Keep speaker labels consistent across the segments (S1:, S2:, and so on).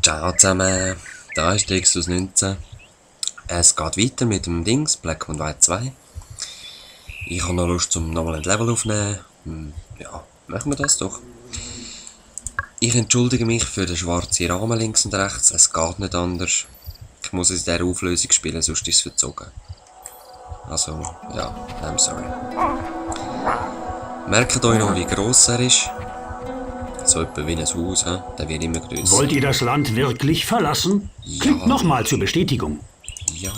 S1: Ciao zusammen, da ist Dexus 19. Es geht weiter mit dem Dings, Black and White 2. Ich habe noch Lust, zum nochmal ein Level aufzunehmen. Ja, machen wir das doch. Ich entschuldige mich für den schwarzen Rahmen links und rechts, es geht nicht anders. Ich muss es in dieser Auflösung spielen, sonst ist es verzogen. Also, ja, I'm sorry. Merkt euch noch, wie gross er ist. So etwa wie ein Haus, der wird immer größer.
S2: Wollt ihr das Land wirklich verlassen?
S1: Ja.
S2: Klickt nochmal zur Bestätigung.
S1: Ja.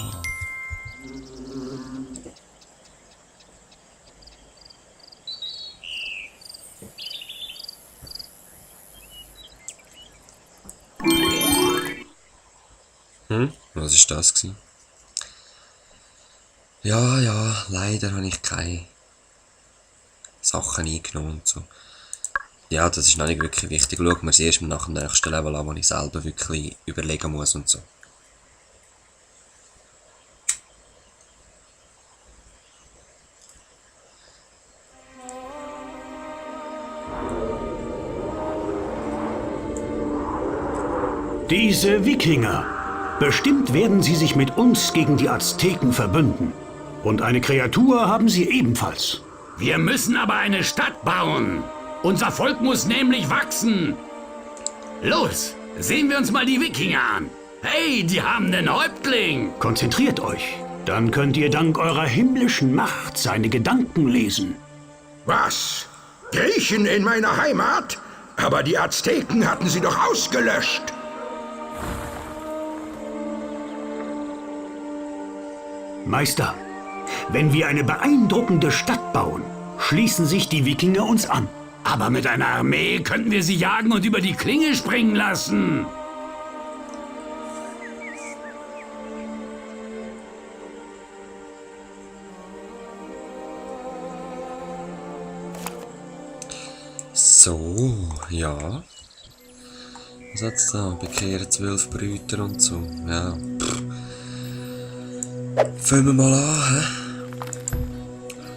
S1: Was ist das gewesen? Ja, leider habe ich keine Sachen eingenommen und so. Ja, das ist noch nicht wirklich wichtig. Schauen wir es erst nach dem nächsten Level an, wo ich selber wirklich überlegen muss und so.
S2: Diese Wikinger. Bestimmt werden sie sich mit uns gegen die Azteken verbünden. Und eine Kreatur haben sie ebenfalls.
S3: Wir müssen aber eine Stadt bauen. Unser Volk muss nämlich wachsen. Los, sehen wir uns mal die Wikinger an. Hey, die haben einen Häuptling.
S2: Konzentriert euch. Dann könnt ihr dank eurer himmlischen Macht seine Gedanken lesen.
S4: Was? Griechen in meiner Heimat? Aber die Azteken hatten sie doch ausgelöscht.
S2: Meister, wenn wir eine beeindruckende Stadt bauen, schließen sich die Wikinger uns an.
S3: Aber mit einer Armee könnten wir sie jagen und über die Klinge springen lassen.
S1: So, ja. Was hat's da? Bekehren 12 Brüder und so. Ja. Fangen wir mal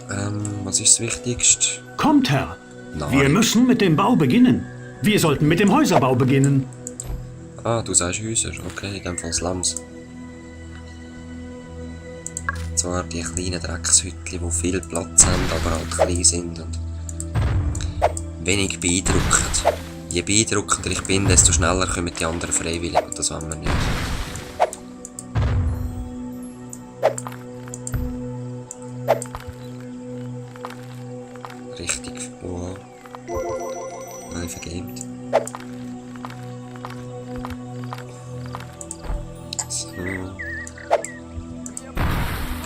S1: an, was ist das Wichtigste?
S2: Kommt, Herr.
S1: Nein.
S2: Wir müssen mit dem Bau beginnen. Wir sollten mit dem Häuserbau beginnen.
S1: Ah, du sagst Häuser. Okay, in dem Fall Slums. Zwar die kleinen Dreckshütchen, die viel Platz haben, aber halt klein sind und wenig beeindruckend. Je beeindruckender ich bin, desto schneller kommen die anderen freiwillig und das wollen wir nicht. Richtig, wow. Neu vergamed. So.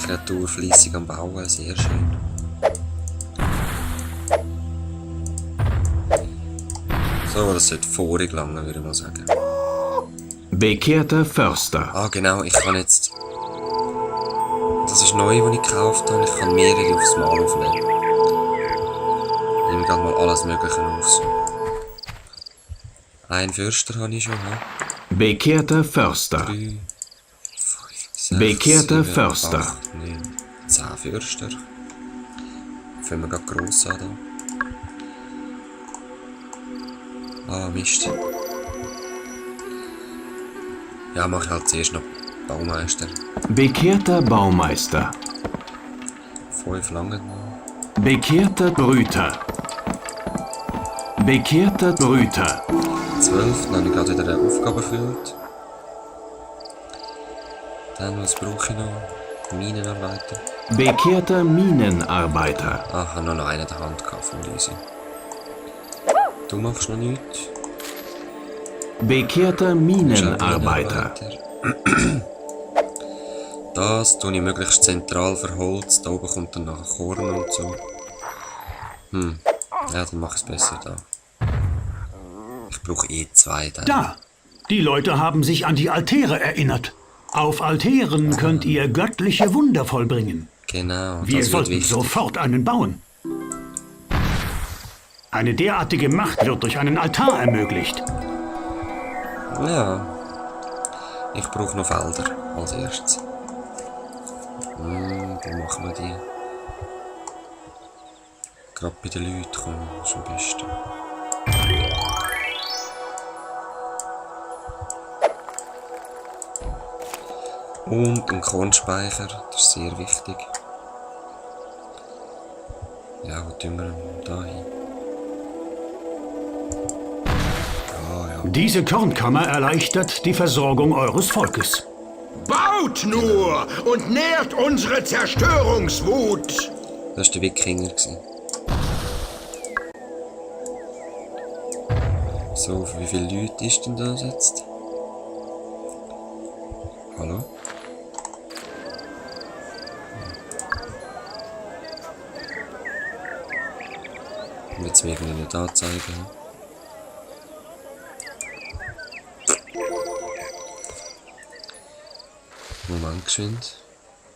S1: Kreatur fleissig am Bauen, sehr schön. So, das sollte vorig lange, würde ich mal sagen.
S5: Bekehrter Förster.
S1: Ah, genau, ich kann jetzt. Das ist neu, was ich gekauft habe. Ich kann mehrere aufs Mal aufnehmen. Ich nehme gerade mal alles Mögliche auf. So. Einen Fürster habe ich schon, ne?
S5: Bekehrter Förster.
S1: 3, 5, 6,
S5: Bekehrter
S1: 7,
S5: Förster.
S1: 8, 9, 10 Fürster. Fangen wir gerade gross an. Da. Ah, Mist. Ja, mach ich halt zuerst noch Baumeister.
S5: Bekehrter Baumeister.
S1: 5 lange noch.
S5: Bekehrter Brüter. Bekehrter Brüter.
S1: 12, dann habe ich gerade wieder eine Aufgabe erfüllt. Dann, was brauche ich noch? Minenarbeiter.
S5: Bekehrter Minenarbeiter.
S1: Ah, ich habe noch einen in der Hand gehabt von Lise. Du machst noch nichts.
S5: Bekehrter Minenarbeiter.
S1: Das tue ich möglichst zentral verholzt. Da oben kommt dann nachher Korn und so. Ja, dann mach ich es besser da. Ich brauche eh 2 dann.
S2: Da! Die Leute haben sich an die Altäre erinnert. Auf Altären könnt ihr göttliche Wunder vollbringen.
S1: Genau,
S2: Wir
S1: das wird
S2: sollten
S1: wichtig.
S2: sofort einen bauen. Eine derartige Macht wird durch einen Altar ermöglicht.
S1: Ja. Ich brauche noch Felder als erstes. Wo machen wir die? Gerade bei den Leuten kommen, ist am besten. Und ein Kornspeicher, das ist sehr wichtig. Ja, wo tun wir ihn da hin?
S2: Diese Kornkammer erleichtert die Versorgung eures Volkes.
S4: Baut nur und nährt unsere Zerstörungswut!
S1: Das war der Wikinger. So, für wie viele Leute ist denn das jetzt? Hallo? Wird es mir irgendwie nicht anzeigen? Moment, geschwind.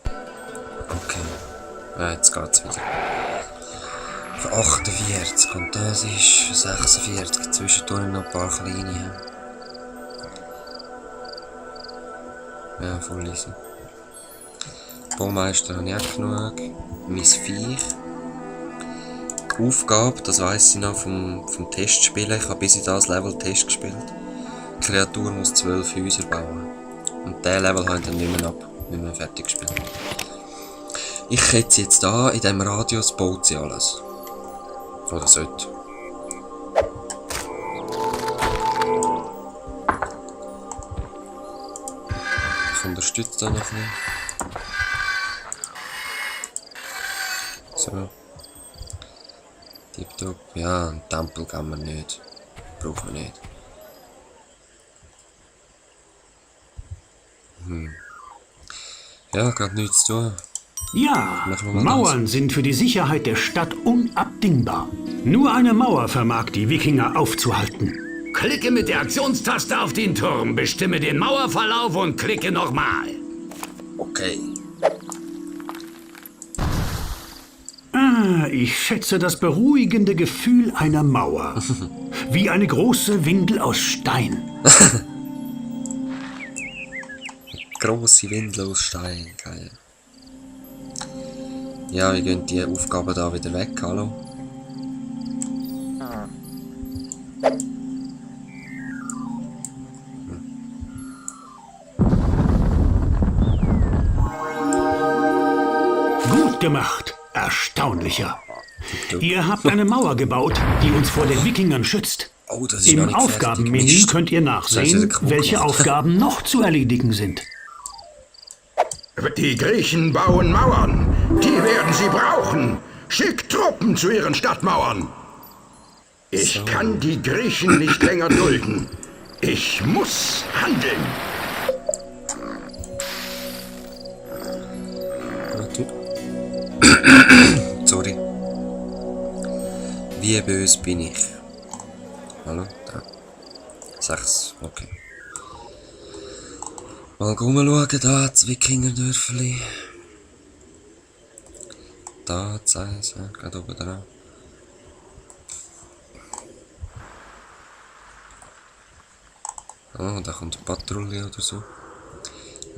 S1: Okay. Jetzt geht's wieder. Für 48 und das ist für 46. Zwischendurch noch ein paar kleine. Ja, voll easy. Baumeister habe ich auch genug. Mein Viech. Aufgabe, das weiss ich noch vom Testspielen. Ich habe bis in das Level Test gespielt. Die Kreatur muss 12 Häuser bauen. Und diesen Level habe ich dann nicht mehr fertig gespielt. Ich schätze jetzt da, in diesem Radius baut sie alles. Oder sollte. Ich unterstütze da noch ein bisschen. So. Tipptopp. Ja, einen Tempel kann man nicht. Brauchen wir nicht. Ja, gerade nichts zu tun.
S2: Ja,
S1: Machen wir mal
S2: Mauern sind für die Sicherheit der Stadt unabdingbar. Nur eine Mauer vermag die Wikinger aufzuhalten.
S3: Klicke mit der Aktionstaste auf den Turm, bestimme den Mauerverlauf und klicke nochmal.
S1: Okay.
S2: Ich schätze das beruhigende Gefühl einer Mauer. Wie eine große Windel aus Stein.
S1: Grosse Windel aus Stein, geil. Ja, wir gehen die Aufgaben da wieder weg, hallo.
S2: Gut gemacht, Erstaunlicher. Ihr habt eine Mauer gebaut, die uns vor den Wikingern schützt.
S1: Oh, das ist noch
S2: Im
S1: nicht fertig
S2: Aufgabenmenü
S1: gemischt.
S2: könnt ihr
S1: Das ist
S2: nachsehen,
S1: wieder kaputt
S2: welche
S1: gemacht.
S2: Aufgaben noch zu erledigen sind.
S4: Die Griechen bauen Mauern. Die werden sie brauchen. Schickt Truppen zu ihren Stadtmauern. Ich kann die Griechen nicht länger dulden. Ich muss handeln.
S1: Warte. Sorry. Wie böse bin ich? Hallo? Da. 6, okay. Mal rumschauen, da, das Wikingerdörfli. Da, das Eis, ja, geht oben dran. Oh, da kommt eine Patrouille oder so.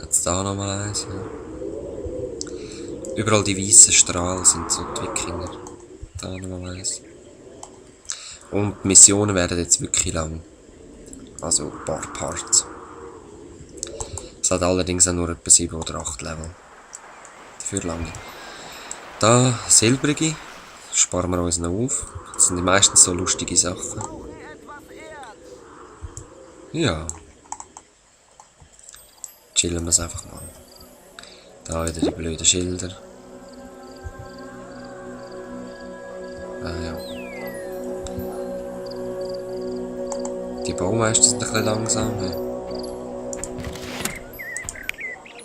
S1: Jetzt da nochmal eins, ja. Überall die weißen Strahlen sind so die Wikinger. Da nochmal eins. Und die Missionen werden jetzt wirklich lang. Also ein paar Parts. Es hat allerdings auch nur etwa 7 oder 8 Level. Dafür lange. Da silbrige. Sparen wir uns noch auf. Das sind meistens so lustige Sachen. Ja. Chillen wir es einfach mal. Da wieder die blöden Schilder. Ah ja. Die Baumeister sind ein bisschen langsam. Ja.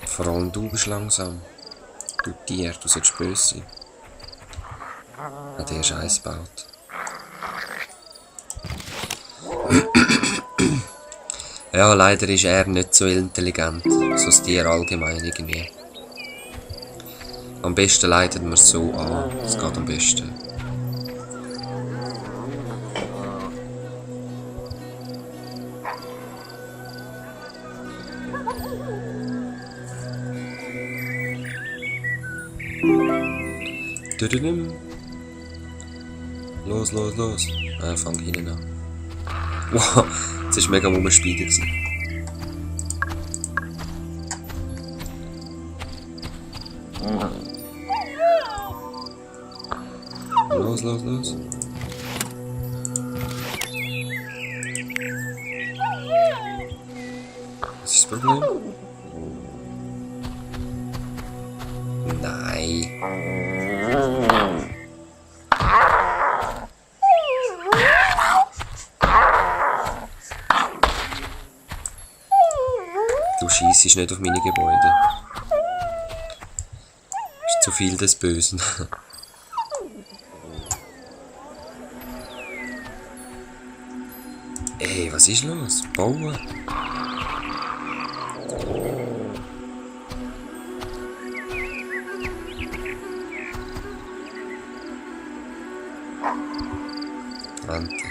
S1: Vor allem du bist langsam. Du Tier, du sollst böse sein. Hat der Scheiß gebaut. Ja, leider ist er nicht so intelligent. So das Tier allgemein irgendwie. Am besten leitet man es so an. Das geht am besten. Tududum. Los, los, los. Fang hinten an. Wow, das war mega rumspielen. Los, los, los. Was ist das Problem? Nein. Du schießt nicht auf meine Gebäude. Ist zu viel des Bösen. Ey, was ist los? Bauen? Rente.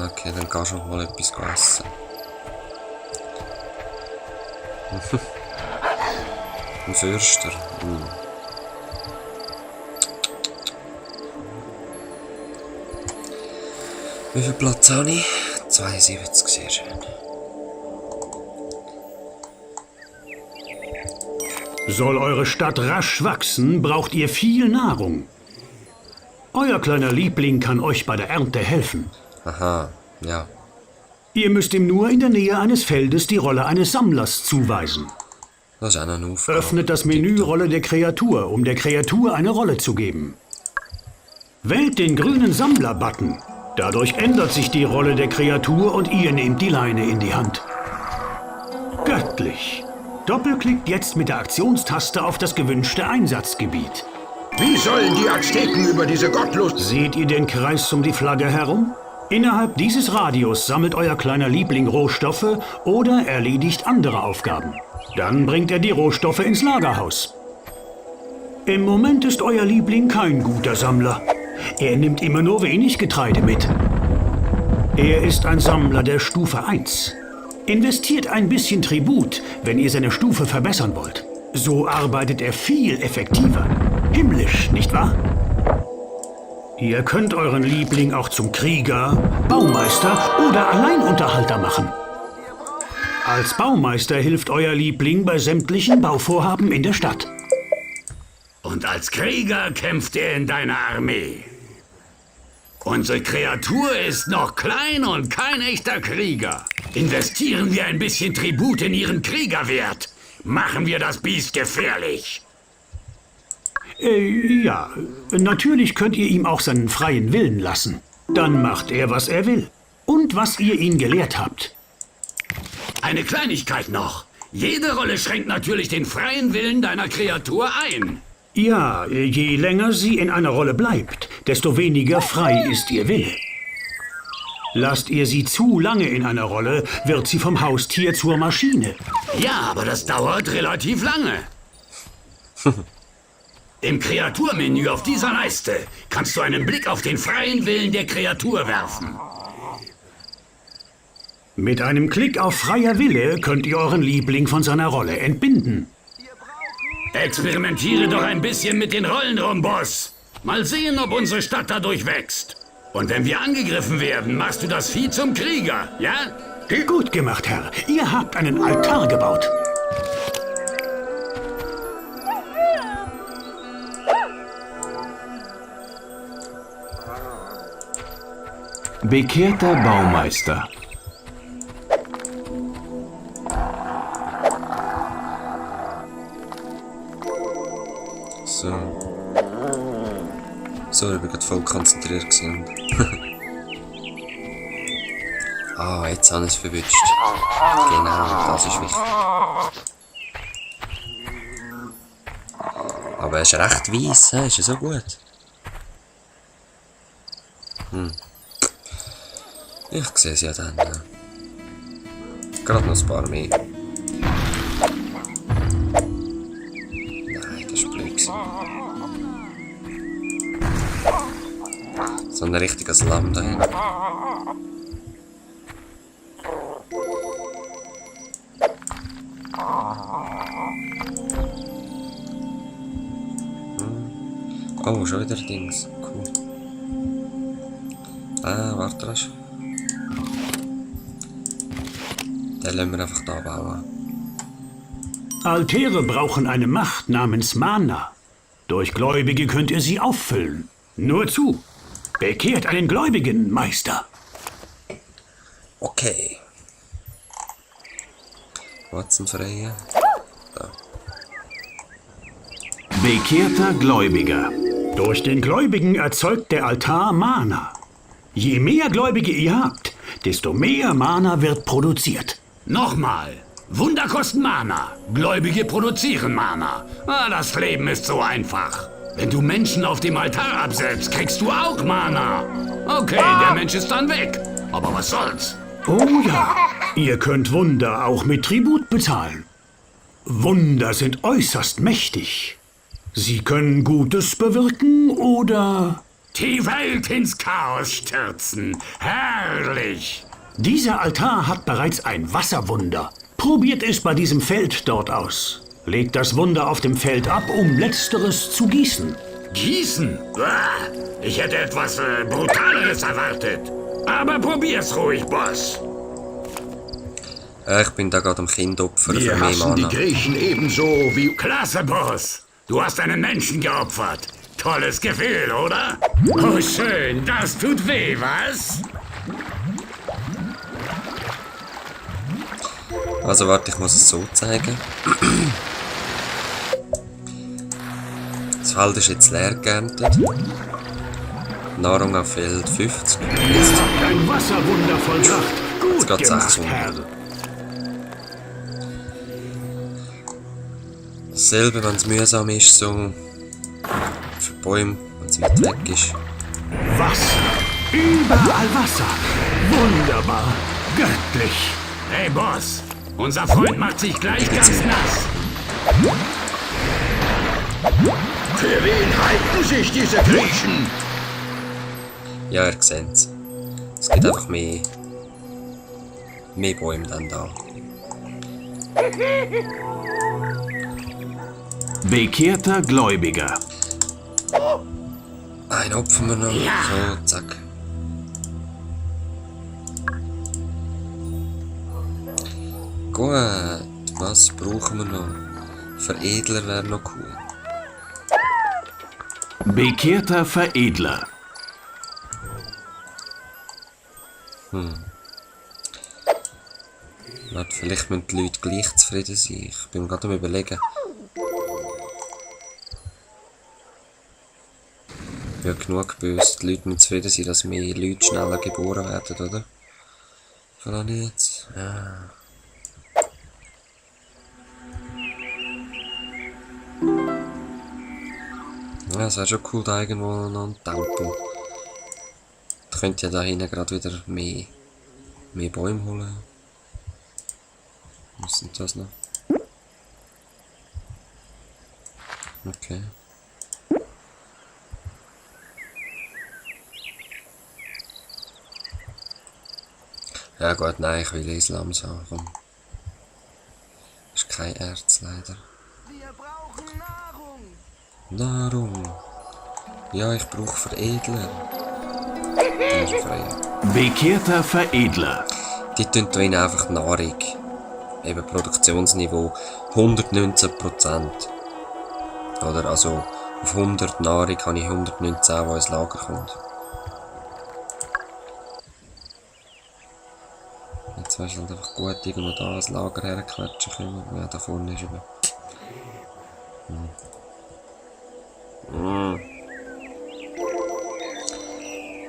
S1: Okay, dann kannst du mal etwas essen. Ein Förster. Wie viel Platz habe ich? 72, sehr schön.
S2: Soll eure Stadt rasch wachsen, braucht ihr viel Nahrung. Euer kleiner Liebling kann euch bei der Ernte helfen.
S1: Aha, ja.
S2: Ihr müsst ihm nur in der Nähe eines Feldes die Rolle eines Sammlers zuweisen.
S1: Das ist auch noch eine Aufgabe.
S2: Öffnet das Menü Rolle der Kreatur, um der Kreatur eine Rolle zu geben. Wählt den grünen Sammler-Button. Dadurch ändert sich die Rolle der Kreatur und ihr nehmt die Leine in die Hand. Göttlich. Doppelklickt jetzt mit der Aktionstaste auf das gewünschte Einsatzgebiet.
S4: Wie sollen die Azteken über diese gottlos...
S2: Seht ihr den Kreis um die Flagge herum? Innerhalb dieses Radius sammelt euer kleiner Liebling Rohstoffe oder erledigt andere Aufgaben. Dann bringt er die Rohstoffe ins Lagerhaus. Im Moment ist euer Liebling kein guter Sammler. Er nimmt immer nur wenig Getreide mit. Er ist ein Sammler der Stufe 1. Investiert ein bisschen Tribut, wenn ihr seine Stufe verbessern wollt. So arbeitet er viel effektiver. Himmlisch, nicht wahr? Ihr könnt euren Liebling auch zum Krieger, Baumeister oder Alleinunterhalter machen. Als Baumeister hilft euer Liebling bei sämtlichen Bauvorhaben in der Stadt.
S3: Und als Krieger kämpft er in deiner Armee. Unsere Kreatur ist noch klein und kein echter Krieger. Investieren wir ein bisschen Tribut in ihren Kriegerwert. Machen wir das Biest gefährlich.
S2: Ja, natürlich könnt ihr ihm auch seinen freien Willen lassen. Dann macht er, was er will. Und was ihr ihn gelehrt habt.
S3: Eine Kleinigkeit noch. Jede Rolle schränkt natürlich den freien Willen deiner Kreatur ein.
S2: Ja, je länger sie in einer Rolle bleibt, desto weniger frei ist ihr Wille. Lasst ihr sie zu lange in einer Rolle, wird sie vom Haustier zur Maschine.
S3: Ja, aber das dauert relativ lange. Im Kreaturmenü auf dieser Leiste kannst du einen Blick auf den freien Willen der Kreatur werfen.
S2: Mit einem Klick auf freier Wille könnt ihr euren Liebling von seiner Rolle entbinden.
S3: Experimentiere doch ein bisschen mit den Rollen rum, Boss. Mal sehen, ob unsere Stadt dadurch wächst. Und wenn wir angegriffen werden, machst du das Vieh zum Krieger, ja?
S2: Gut gemacht, Herr. Ihr habt einen Altar gebaut.
S5: Bekehrter Baumeister.
S1: So, ich bin gerade voll konzentriert gewesen. Ah, jetzt habe ich es verwünscht. Genau, das ist wichtig. Aber er ist recht weiss, ist er so gut? Ich sehe es ja dann. Gerade noch ein paar mehr. Nein, das ist blöd gewesen. So ein richtiges Lamm da hinten. Oh, schon wieder Dings. Cool. Warte rasch. Den lassen wir einfach da bauen.
S2: Altäre brauchen eine Macht namens Mana. Durch Gläubige könnt ihr sie auffüllen. Nur zu. Bekehrt einen Gläubigen, Meister.
S1: Okay. Was zum Freien?
S5: Bekehrter Gläubiger.
S2: Durch den Gläubigen erzeugt der Altar Mana. Je mehr Gläubige ihr habt, desto mehr Mana wird produziert.
S3: Nochmal. Wunder kosten Mana. Gläubige produzieren Mana. Das Leben ist so einfach. Wenn du Menschen auf dem Altar absetzt, kriegst du auch Mana. Okay, der Mensch ist dann weg. Aber was soll's?
S2: Oh ja, ihr könnt Wunder auch mit Tribut bezahlen. Wunder sind äußerst mächtig. Sie können Gutes bewirken oder...
S3: Die Welt ins Chaos stürzen. Herrlich.
S2: Dieser Altar hat bereits ein Wasserwunder. Probiert es bei diesem Feld dort aus. Legt das Wunder auf dem Feld ab, um letzteres zu gießen.
S3: Gießen? Ich hätte etwas Brutaleres erwartet. Aber probier's ruhig, Boss.
S1: Ich bin da gerade am Kindopfer für
S4: Wir
S1: mehr
S4: hassen die
S1: Mana.
S4: Griechen ebenso wie...
S3: Klasse, Boss. Du hast einen Menschen geopfert. Tolles Gefühl, oder? Oh, schön. Das tut weh, was?
S1: Also warte, ich muss es so zeigen. Das Feld ist jetzt leer geerntet. Nahrung auf Feld 50. Jetzt
S2: Ein Wasserwunder vollbracht. Gut
S1: geht's
S2: gemacht,
S1: 600.
S2: Herr.
S1: dasselbe, wenn es mühsam ist, so für Bäume, wenn es weit weg ist.
S2: Wasser. Überall Wasser. Wunderbar. Göttlich.
S3: Hey, Boss. Unser Freund macht sich gleich ganz nass.
S4: Für wen halten sich diese Griechen?
S1: Ja, ihr seht es. Es gibt einfach mehr Bäume dann da.
S5: Bekehrter Gläubiger.
S1: Ein opfern wir noch. So, zack. Gut, was brauchen wir noch? Veredler wäre noch cool.
S5: Bekehrter Veredler.
S1: Warte, vielleicht müssen die Leute gleich zufrieden sein. Ich bin gerade am Überlegen. Ja, genug böse. Die Leute müssen zufrieden sein, dass mehr Leute schneller geboren werden, oder? Verlange ich jetzt? Ja. Ja, es wäre schon cool, da irgendwo noch ein Tempel. Da könnt ihr da hinten gerade wieder mehr Bäume holen. Was sind das noch? Okay. Ja gut, nein, ich will Islam sagen. Ist kein Erz leider.
S6: Wir brauchen Nahrung.
S1: Nahrung. Ja, ich brauche Veredler. Danke, Freya.
S5: Bekehrter Veredler.
S1: Die tun da ihnen einfach die Nahrung. Eben Produktionsniveau 119%. Oder also auf 100 Nahrung habe ich 119, die ins Lager kommt. Jetzt wäre es halt einfach gut, irgendwo da ins Lager herquetschen können. Ja, da vorne ist eben.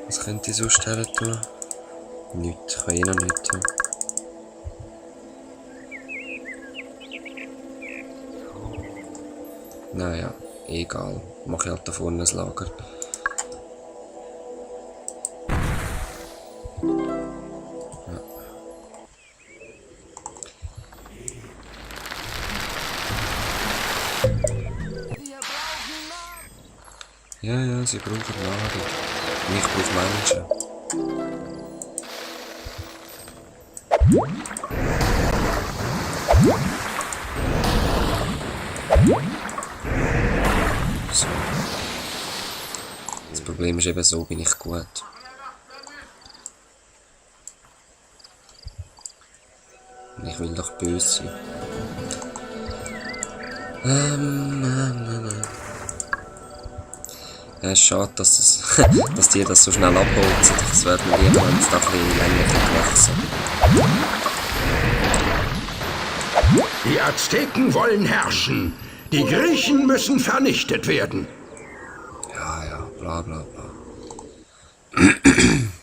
S1: Was könnte ich sonst her tun? Nichts, ich kann eh noch nicht tun. Naja, egal. Mach ich halt da vorne ein Lager.
S6: Wir brauchen Nahrung.
S1: Ja, sie brauchen Nahrung. Und ich brauche Menschen. So. Das Problem ist eben, so bin ich gut. Ich will doch böse sein. Ja, ist schade, dass die das so schnell abholzen. Das wird mir lieber, wenn es da ein bisschen länger gewachsen.
S4: Die Azteken wollen herrschen. Die Griechen müssen vernichtet werden.
S1: Ja, bla bla bla.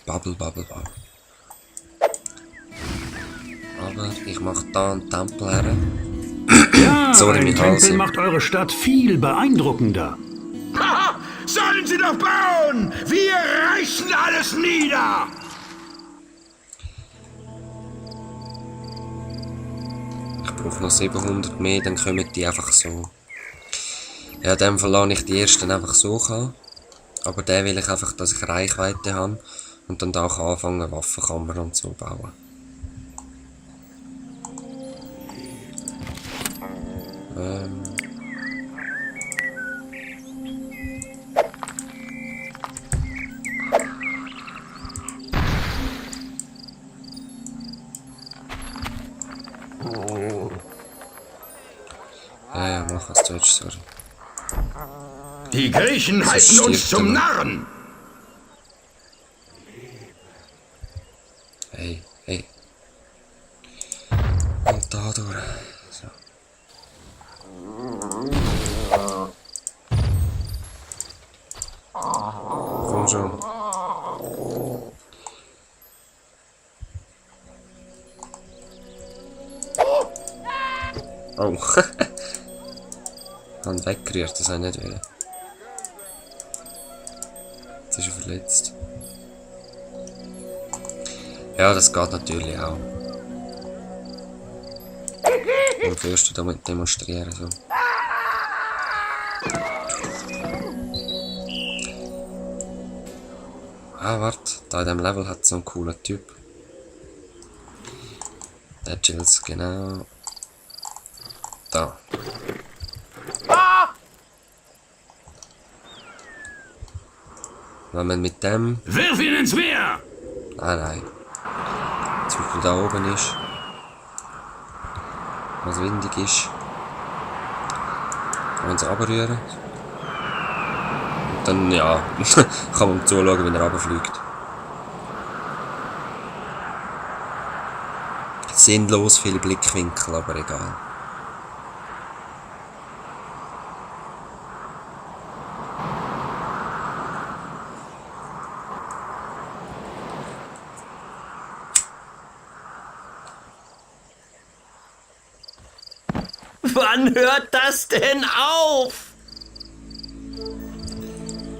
S1: Babbel, babbel, babbel. Aber ich mach da einen Tempel her.
S2: Ja,
S1: So,
S2: ein
S1: mit
S2: Tempel
S1: Hals.
S2: macht eure Stadt viel beeindruckender.
S4: Haha, sollen sie doch bauen! Wir reißen alles nieder!
S1: Ich brauche noch 700 mehr, dann kommen die einfach so. Ja, in dem Fall lasse ich die ersten einfach so haben. Aber den will ich einfach, dass ich Reichweite habe. Und dann da kann anfangen, Waffenkammer und so bauen. Ja, mach es Deutsch, sorry.
S4: Die Griechen halten
S1: stirbt
S4: uns zum
S1: er.
S4: Narren!
S1: Hey. Und da durch. So. Komm schon. Oh. Ich habe weggerührt, das habe ich nicht wollen. Jetzt ist er verletzt. Ja, das geht natürlich auch. Und wirst du damit demonstrieren so. Ah, warte, da in diesem Level hat es so einen coolen Typ. Der chillt genau. Da. Wenn man mit dem.
S3: Wirf ihn ins Meer!
S1: Nein. Zum Beispiel da oben ist. Was windig ist. Kann man es runterrühren. Und dann, ja, kann man zuschauen, wie er runterfliegt. Sinnlos viele Blickwinkel, aber egal.
S7: Wann hört das denn auf?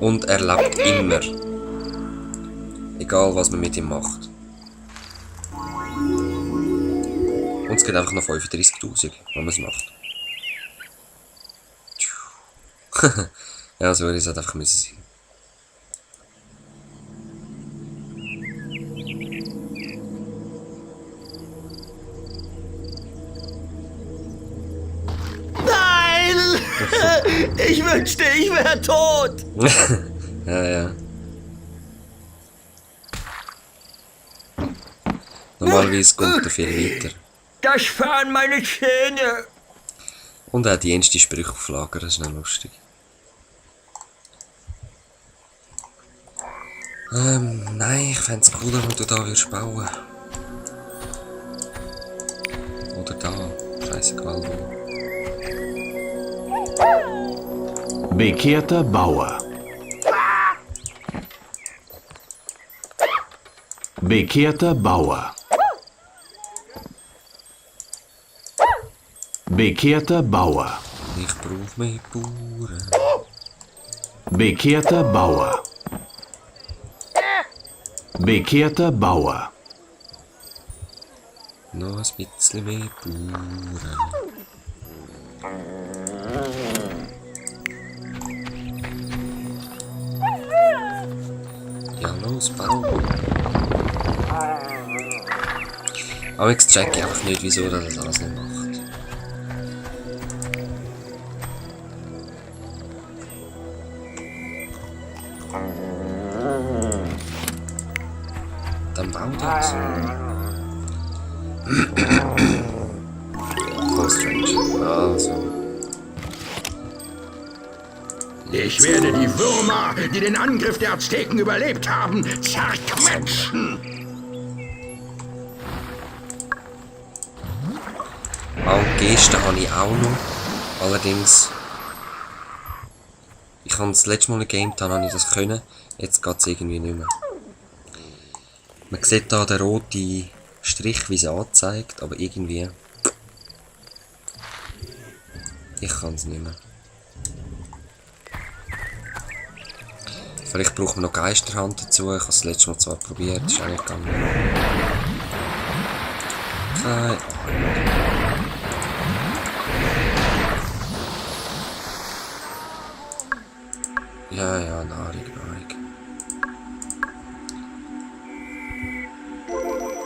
S1: Und er lebt immer. Egal, was man mit ihm macht. Und es gibt einfach noch 35'000, wenn man es macht. Ja, so hätte es halt einfach müssen sein.
S7: Nein! Ich wünschte, ich wäre tot!
S1: Ja. Normalerweise kommt er viel weiter.
S7: Das fahren meine Zähne!
S1: Und er hat die jenste Sprüche auf Lager, das ist nicht lustig. Nein, ich fände es cooler, wenn du da würdest bauen. Oder da, scheißegal wo.
S5: Bekehrter Bauer. Bekehrter Bauer. Bekehrter Bauer.
S1: Ich brauch mehr Bauern.
S5: Bekehrter Bauer. Bekehrter Bauer.
S1: Noch ein bisschen mehr Bauern. Ja, los, bauen. Aber ich check einfach nicht, wieso er das alles nicht macht. Dann baut er es.
S4: Ich werde die Würmer, die den Angriff der Azteken überlebt haben, zerquetschen.
S1: Auch Gesten habe ich auch noch. Allerdings... Ich habe das letzte Mal gegamed, dann habe ich das können. Jetzt geht es irgendwie nicht mehr. Man sieht da den roten Strich, wie es anzeigt, aber irgendwie... Ich kann es nicht mehr. Vielleicht braucht man noch Geisterhand dazu. Ich habe es das letzte Mal zwar probiert, ist auch nicht gegangen. Keine Ahnung. Ja, Nahrung.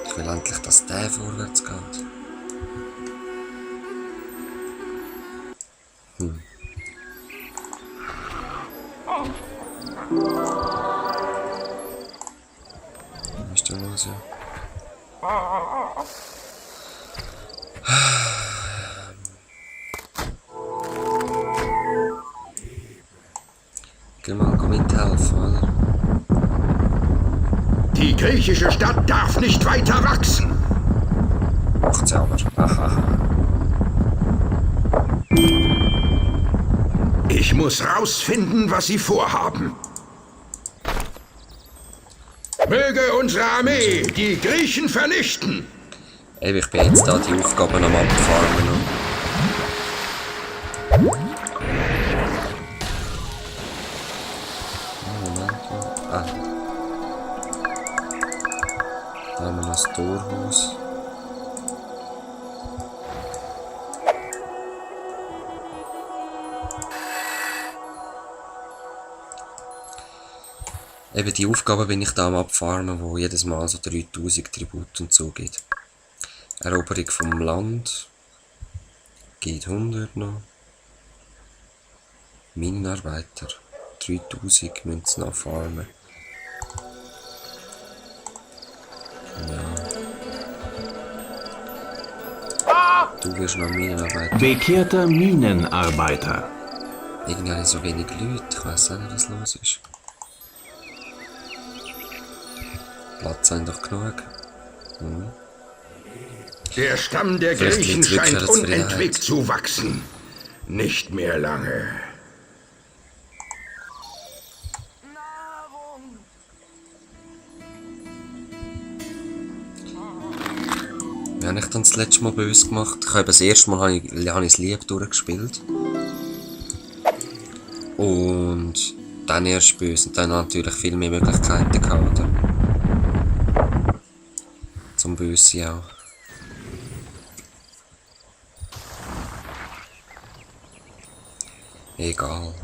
S1: Ich will endlich, dass der vorwärts geht. Was ist da los? Geh mal, komm mithelfen, oder?
S4: Die griechische Stadt darf nicht weiter wachsen.
S1: Macht's aber.
S4: Ich muss rausfinden, was sie vorhaben. Möge unsere Armee die Griechen vernichten.
S1: Ey, ich bin jetzt da die Aufgaben am Abfarmen. Moment. Da haben wir noch das Torhaus. Eben die Aufgabe bin ich da am Abfarmen, wo jedes Mal so 3000 Tribut und so geht. Eroberung vom Land geht 100 noch. Minenarbeiter 3000 müssen sie noch farmen. Ja. Du wirst noch Minenarbeiter.
S5: Bekehrter Minenarbeiter.
S1: Irgendwie habe ich so wenig Leute, ich weiss auch nicht, was los ist. Platz haben doch genug.
S4: Der Stamm der
S1: Vielleicht
S4: Griechen
S1: liegt's wirklich
S4: scheint
S1: an der Zufriedenheit.
S4: unentwegt zu wachsen. Nicht mehr lange.
S6: Nahrung.
S1: Wie habe ich dann das letzte Mal böse gemacht? Ich habe das erste Mal habe ich das Lieb durchgespielt. Und dann erst böse. Und dann natürlich viel mehr Möglichkeiten gehabt, oder? Zum Böse auch. Egal.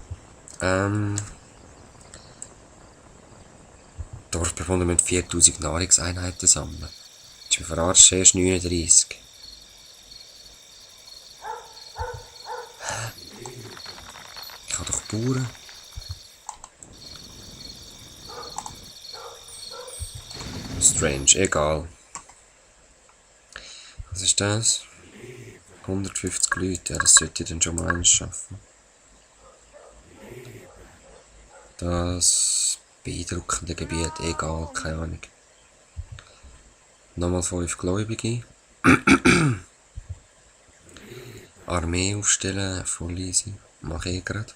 S1: Dorfbewohner müssen 4000 Nahrungseinheiten sammeln. Ich bin verarscht, erst 39. Ich habe doch Bauern. Strange, egal. Was ist das? 150 Leute, ja, das sollte ich dann schon mal eins schaffen. Das beeindruckende Gebiet, egal, keine Ahnung. Nochmal 5 Gläubige. Armee aufstellen, voll easy. Mach ich gerade.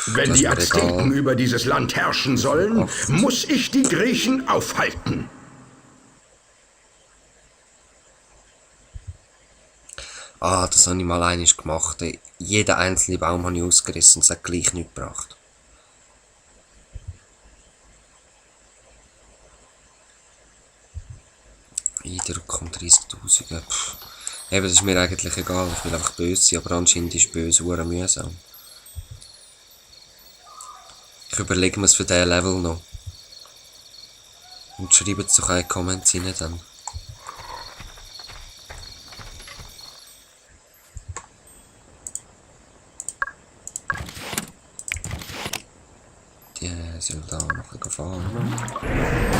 S4: Wenn
S1: Das
S4: die
S1: ist mir
S4: Azteken
S1: egal.
S4: über dieses Land herrschen sollen,
S1: Oft.
S4: muss ich die Griechen aufhalten.
S1: Ah, das habe ich mal einmal gemacht. Jeden einzelnen Baum habe ich ausgerissen, es hat gleich nichts gebracht. Eindruck um 30'000. Ja, pff. Eben, das ist mir eigentlich egal, ich will einfach böse sein, aber anscheinend ist böse hure mühsam. Ich überlege mir es für diesen Level noch. Und schreibt es doch in die Comments rein dann. Die soll da noch ein bisschen fahren.